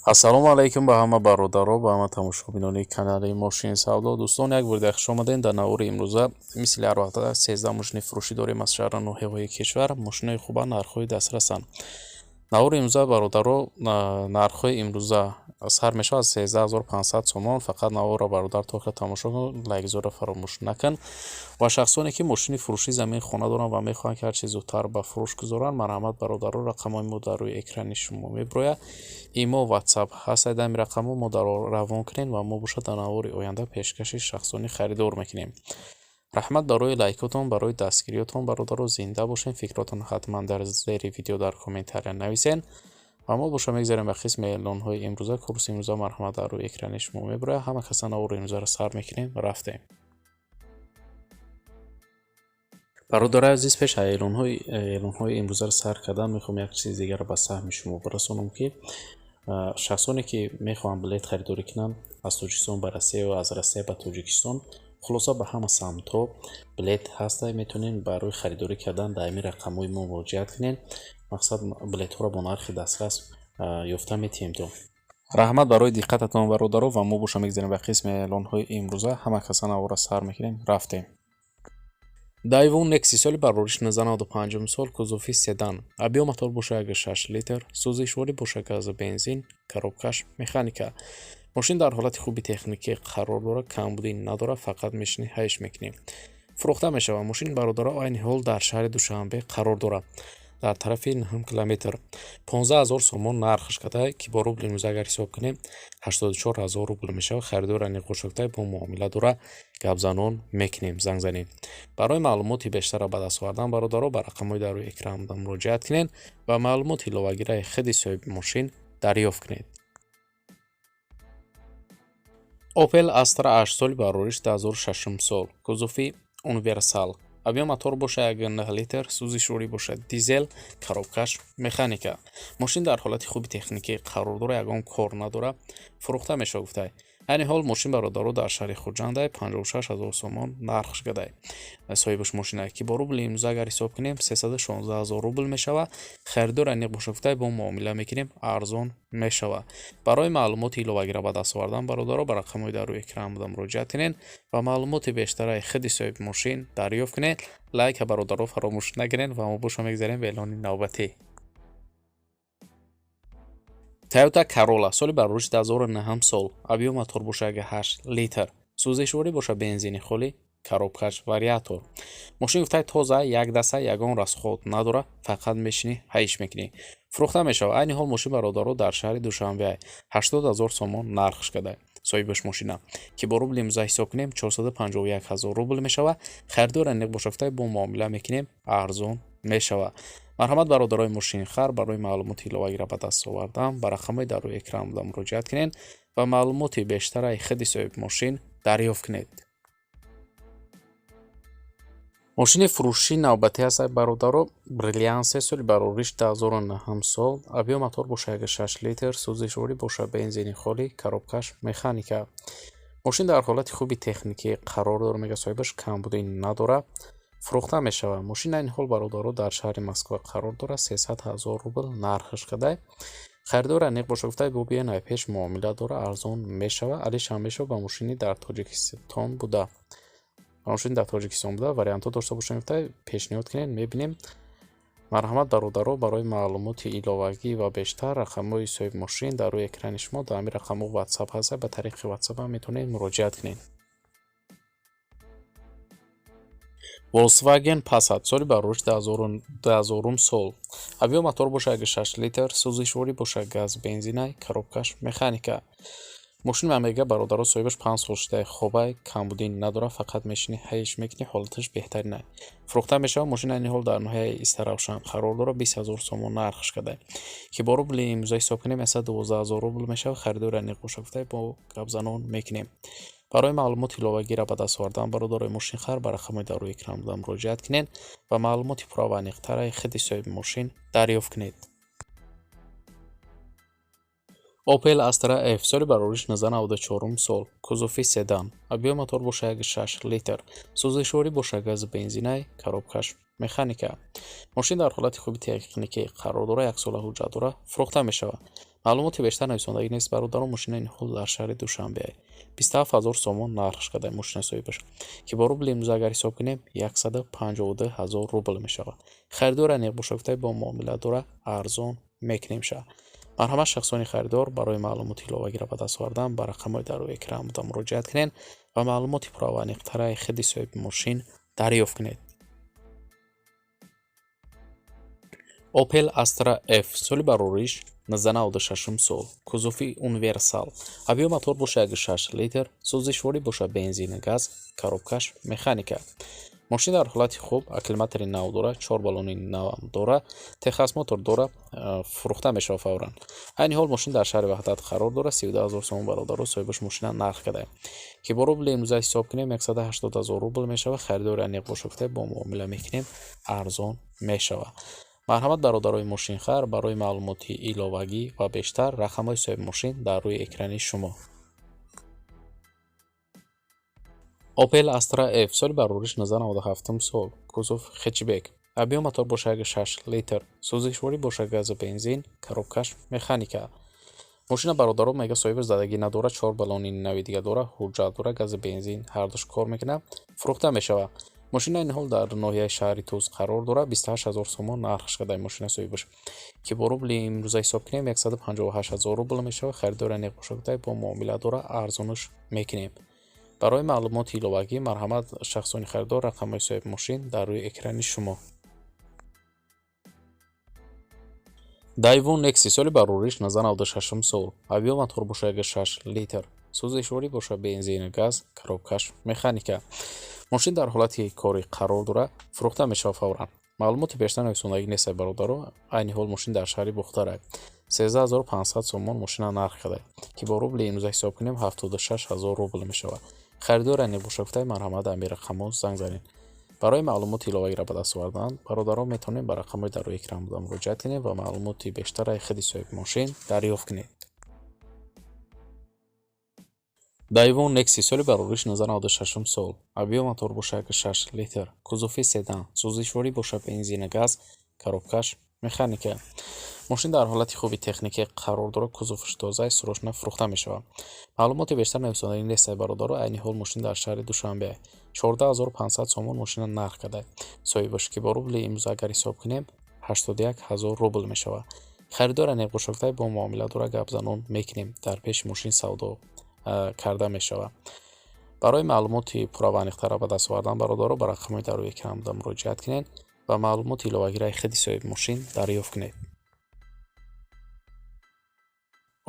Ассалому алайкум ба ҳама бародаро, ба ҳама тамошобинони канали Мошини Савдо. Дӯстон, як бор дигар хуш омадем. Дар навори имрӯза, мисли ҳар вақта, 13 мошини фурӯшӣ дорем аз шаҳру ноҳияҳои кишвар. Мошинои хуба, нархҳои дастрасанд. Навори имрӯза, бародаро, нархҳои имрӯза сар мешавад аз 13 500 сомон. Фақат наворро, бародар, то охир тамошо кун, лайкзорро фаромӯш накун. Ва шахсоне, ки мошини фурӯшӣ, замин, хона доранд ва мехоҳанд, ки ҳарчи зудтар ба фурӯш гузоранд, марҳамат, бародаро, рақамҳои мо дар рӯи экрани шумо мебирояд. Имо, Ватсап ҳаст. Дар ин рақамҳо мо равон кунем ва мо бошад дар навори оянда пешкаши шахсони харидор мекунем. Раҳмат барои лайкотон, барои дастгириётон, бародаро, зинда бошем. Фикротон ҳатман дар зери видео дар комментария нависен. Ва мо боша мегзарем ба қисми эълонҳои имрӯза. Курси имрӯза, марҳамат, дар рӯи экрани шумо мебирояд. Ҳама каса навори имрӯзаро сар мекунем. Рафтем. Бародарои азиз, пеш аз эълонҳои имрӯзаро сар кардан, мехоҳам як чизи дигарро ба саҳми шумо бирасонам, ки шахсоне, ки мехоҳанд билет харидорӣ кунанд аз Тоҷикистон ба Россия ё аз Россия ба Тоҷикистон, хулоса, ба ҳама самтҳо билет ҳаста. Метавонед барои харидорӣ кардан дар ҳамин рақамҳои мо муроҷиат кунед. Мақсад, билетҳоро бо нархи дастрас ёфта метиҳем. То раҳмат барои диққататон, бародаро, ва мо боша мегзарем ба қисми эълонҳои имрӯза. Ҳама каса навора сар мекунем. Рафтем. Дайвун Некси, соли барориш 1995 сол, кузови седан, объём мотор боша 1,6 литр, сӯзишворӣ боша газ бензин, коробкаш механика. Мошин дар ҳолати хуби техникӣ қарор дорад, камбудӣ надорад, фақат мешинӣ, ҳайш мекунӣ. Фурӯхта мешавад. Мошин, бародаро, айни ҳол дар шаҳри Душанбе қарор дорад, дар тарафи нҳум километр. 15 000 сомон нархш када, ки бо рубли имрӯза агар ҳисоб кунем, 84 000 рубл мешавад. Харидор аниқ бошад, бо муомила дора, гапзанон мекунем, занг занем. Барои маълумоти бештарро ба даст овардан, бародаро, ба рақамҳои дар рӯи экран муроҷиат кунед ва маълумоти иловагираи худи соҳиби мошин дарёфт кунед. Opel Astra 8, соли барориш 2006 сол, кузови универсал, объём мотор боша 1,9 литр, сӯзишворӣ бошад дизел, коробкаш механика. Мошин дар ҳолати хуби техникӣ қарор дорад, ягон кор надорад. Фурӯхта мешавад, гуфтай. Айни ҳол мошин, бародаро, дар шаҳри Хуҷандай, 56 000 сомон нархш гадай соҳибаш мошина, ки бо рубли имрӯза агар ҳисоб кунем, 316 000 рубл мешавад. Харидор аниқ бошад, гуфтай, бо муомила мекунем, арзон мешавад. Барои маълумоти иловагиро ба даст овардан, бародаро, ба рақамҳои дар рӯи экран буда муроҷиат кунед ва маълумоти бештараи худи соҳиби мошин дарёфт кунед. Лайка, бародаро, фаромӯш накунед ва мо боша мегзарем ба эълони навбатӣ. Toyota Corolla, соли барориш 2009 сол, объём мотор боша 1,8 литр, сӯзишворӣ боша бензини холӣ, коробкаш вариатор. Мошин, гуфтай, тоза, як даста, ягон расход надорад, фақат мешинӣ, ҳайш мекунӣ. Фурӯхта мешавад. Айни ҳол мошин, бародаро, дар шаҳри Душанбе, 80 000 сомон нархш када соҳибаш мошина, ки бо рубли имрӯза ҳисоб кунем, 451 000 рубл мешавад. Харидор аниқ бошад, гуфтай, бо муомила мекунем, арзон мешавад. Марҳамат, бародарои мошинхар, барои маълумоти иловагиро ба даст овардан ба рақамҳои дар рӯи экран буда муроҷиат кунед ва маълумоти бештараи худи соҳиби мошин дарёфт кунед. Мошини фурӯшӣ навбатӣ ҳаст, бародаро, Бриллиансе, соли барориш 2009 сол, объём мотор боша 1,6 литр, сӯзишворӣ боша бензини холӣ, коробкаш механика. Мошин дар ҳолати хуби техникӣ қарор дорад, мега соҳибаш, камбудӣ надорад. Фурӯхта мешавад. Мошин айни ҳол, бародаро, дар шаҳри Москва қарор дорад, 300 000 рубл нархш кадай. Харидор аниқ бошад, гуфтай, бо биён ай пеш муомила дора, арзон мешавад. Алишам мешавад. Ба мошини дар Тоҷикистон буда, мошин дар Тоҷикистон буда, вариантҳо дошта бошем, гуфтай, пешниҳод кунед, мебинем. Марҳамат, бародаро, барои маълумоти иловагӣ ва бештар рақамҳои соҳиби мошин дар рӯи экрани шумо. Дар ҳамин рақамҳо Ватсап ҳаст, ба тариқи Ватсап ҳам метавонед муроҷиат кунед. Volkswagen Passat, соли барориш 2000 сол, объём мотор боша 1,6 литр, сӯзишворӣ боша газ бензинай, коробкаш механика. Мошин ман мега, бародаро, соҳибаш 5 сол шудаи, хобай, камбудӣ надорад, фақат мешинӣ, ҳайш мекунӣ, ҳолаташ беҳтаринай. Фурӯхта мешавад. Мошин айни ҳол дар ноҳияи Истаравшан қарор дорад, 20 000 сомон нархш кадай, ки бо рубли имрӯза ҳисоб кунем, 112 000 рубл мешавад. Харидори аниқ бошад, гуфтай, бо гапзанон мекунем. Барои маълумоти иловагиро ба даст овардан, бародарои мошинхар, ба рақамҳои дар рӯи экран буда муроҷиат кунед ва маълумоти пурра ва аниқтараи худи соҳиби мошин дарёфт кунед. Opel Astra F, соли барориш 1994 сол, кузови седан, объём мотор боша 1,6 литр, сӯзишворӣ боша гази бензинай, коробкаш механика. Мошин дар ҳолати хуби техникӣ қарор дора, яксола ҳуҷҷат дора, фурӯхта мешавад. Маълумоти бештар нависондагӣ нест, бародарон. Мошина ин ҳол дар шаҳри Душанбе, 27 000 сомон нархш карда мошина соҳибаш, ки бо рубли имрӯза агар ҳисоб кунем, 152 000 рубл мешавад. Харидор аниқ боша гуфта, бо муомила дора, арзон мекунем ша. Марҳамат, шахсони харидор, барои маълумоти иловагиро ба даст овардан ба рақамҳои дар рӯи экран буда муроҷиат кунед ва маълумоти пурра ва аниқтараи худи соҳиби мошин дарёфт кунед. Opel Astra F, соли барориш 1996 сол, кузови универсал, объём мотор боша 1,6 литр, сӯзишворӣ боша бензин газ, коробкаш механика. Мошин дар ҳолати хуб, аккумулятори нав дора, чор баллони навам дора, техосмотр дора, фурӯхта мешавад фавран. Айни ҳол мошин дар шаҳри Ваҳдат қарор дора, 32 000 сомон, бародаро, соҳибаш мошина нарх кардае, ки бо рубли имрӯза ҳисоб кунем, 180 000 рубл мешавад. Харидори аниқ боша гуфта, бо муомила мекунем, арзон мешавад. Марҳамат, бародарои мошинхар, барои маълумоти иловагӣ ва бештар рақамҳои соҳиби мошин дар рӯи экрани шумо. Opel Astra F, соли барориш 1997 сол, кузов хэтчбек, объём мотор боша 1,6 литр, сӯзишворӣ боша газу бензин, коробкаш механика. Мошина, бародарон, мега соҳибаш задагӣ надора, чор баллони нави дига дора, ҳуҷҷат дора, газу бензин ҳардуш кор мекунад, фурӯхта мешавад. Мошина ин ҳол дар ноҳияи шаҳри Туз қарор дорад, 28 000 сомон нархш карда мошина соҳибаш, ки бо рубли имрӯза ҳисоб кунем, 158 000 рубл мешавад. Харидори аниқ боша гуфта, бо муомила дора, арзонаш мекунем. Барои маълумоти иловагӣ марҳамат, шахсони харидор, рақамҳои соҳиби мошин дар рӯи экрани шумо. Daewoo Nexi, соли барориш 1996 сол, объём мотор боша 1,6 литр, сӯзишворӣ боша бензин газ, коробкаш механика. Мошин дар ҳолати корӣ қарор дора, фурӯхта мешавад фавран. Маълумоти бештар нависондагӣ нест, бародаро. Айни ҳол мошин дар шаҳри Бухтара, 13 500 сомон мошина нарх карда, ки бо рубли имрӯза ҳисоб кунем, 76 000 рубл мешавад. Харидор аниқ боша гуфта, марҳамат, ами рақамҳо занг занед. Барои маълумоти иловагиро ба даст овардан, бародарон, метавонед ба рақамҳои дар рӯи экран буда муроҷиат кунед ва маълумоти бештараи худи соҳиби мошин дарёфт кунед. Daewoo Nexi, соли барориш 1996 сол, объём мотор боша 1,6 литр, кузови седан, сӯзишворӣ боша бензин газ, коробкаш механика. Мошин дар ҳолати хуби техникӣ қарор дорад, кузоваш тоза, срочно фурӯхта мешавад. Маълумоти бештар нависондагӣ нест, бародаро. Айни ҳол мошин дар шаҳри Душанбе, 14 500 сомон мошина нарх карда соҳибаш, ки бо рубли имрӯза агар ҳисоб кунем, 81 000 рубл мешавад. Харидор аниқ боша гуфта, бо муомила дора, гапзанон мекунем, дар пеши мошин савдо карда мешавад. Барои маълумоти пурра ва аниқтарро ба даст овардан, бародаро, ба рақамҳои дар рӯи экран буда муроҷиат кунед ва маълумоти иловагираи худи соҳиби мошин дарёфт кунед.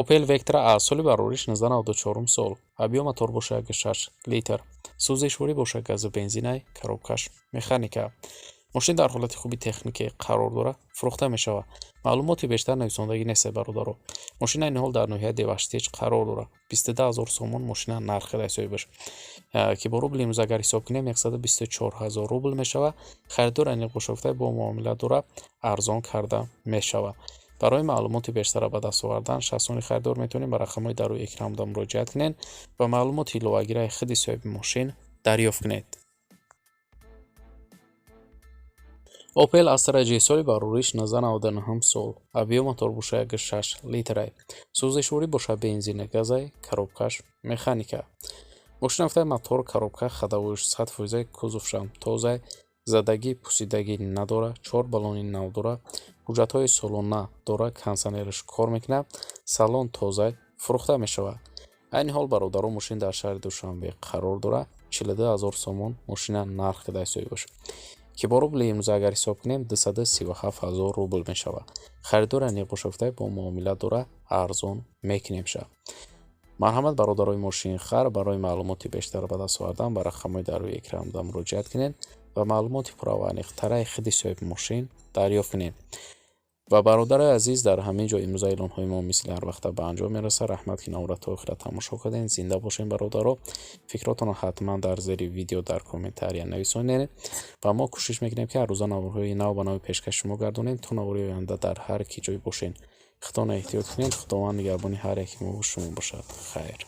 Opel Vectra A, соли барориш 1994 сол, объём мотор боша 1,6 литр, сӯзишворӣ боша газу бензинай, коробкаш механика. Мошин дар ҳолати хуби техникӣ қарор дора, фурӯхта мешавад. Маълумоти бештар нависондагӣ нест, бародаро. Мошина ин ҳол дар ноҳияи Деваштич қарор дорад, 22 000 сомон мошина нарх карда соҳибаш, ки бо рубли имрӯз агар ҳисоб кунем, 124 000 рубл мешавад. Харидор аниқ боша гуфта, бо муомила дора, арзон карда мешавад. Барои маълумоти бештарро ба даст овардан, шахсони харидор, метавонед ба рақамҳои дар рӯи экран буда муроҷиат кунед ва маълумоти иловагираи худи соҳиби мошин дарёфт кунед. Opel Astra J, соли барориш 1999 сол, объём мотор боша 1,6 литрай, сӯзишворӣ боша бензин газай, коробкаш механика. Мошина гуфта мотор, коробка, ходовоиш 100%, кузовшам тозай, задагӣ пусидагӣ надора, чор баллони нав дора, ҳуҷҷатҳои солона дора, кондитсионераш кор мекунад, салон тозай, фурӯхта мешавад. Айни ҳол, бародаро, мошин дар шаҳри Душанбе қарор дорад, 42 000 сомон мошина нарх карда соҳибаш, ки бо рубли имрӯза агар ҳисоб кунем, 237 000 рубл мешавад. Харидор аниқ боша гуфта, бо муомила дора, арзон мекунем ша. Марҳамат, бародарои мошинхар, барои маълумоти бештар ба даст овардан ба рақамҳои дар рӯи экран буда муроҷиат кунед ва маълумоти пурра ва аниқтараи худи соҳиби мошин дарёфт кунед. Ва бародарои азиз, дар ҳамин ҷо имрӯза эълонҳои мо мисли ҳар вақта ба анҷом мерасад. Раҳмат, ки навора то охира тамошо кардем. Зинда бошем, бародаро. Фикротонро ҳатман дар зери видео дар комментария нависонед ва мо кӯшиш мекунем, ки ҳар рӯза наворҳои нав ба нави пешкаш шумо гардонем. То навори оянда дар ҳар ки ҷой бошен, Худтонро эҳтиёт кунед. Худованд нигаҳбони ҳар яки мо шумо бошад. Хайр.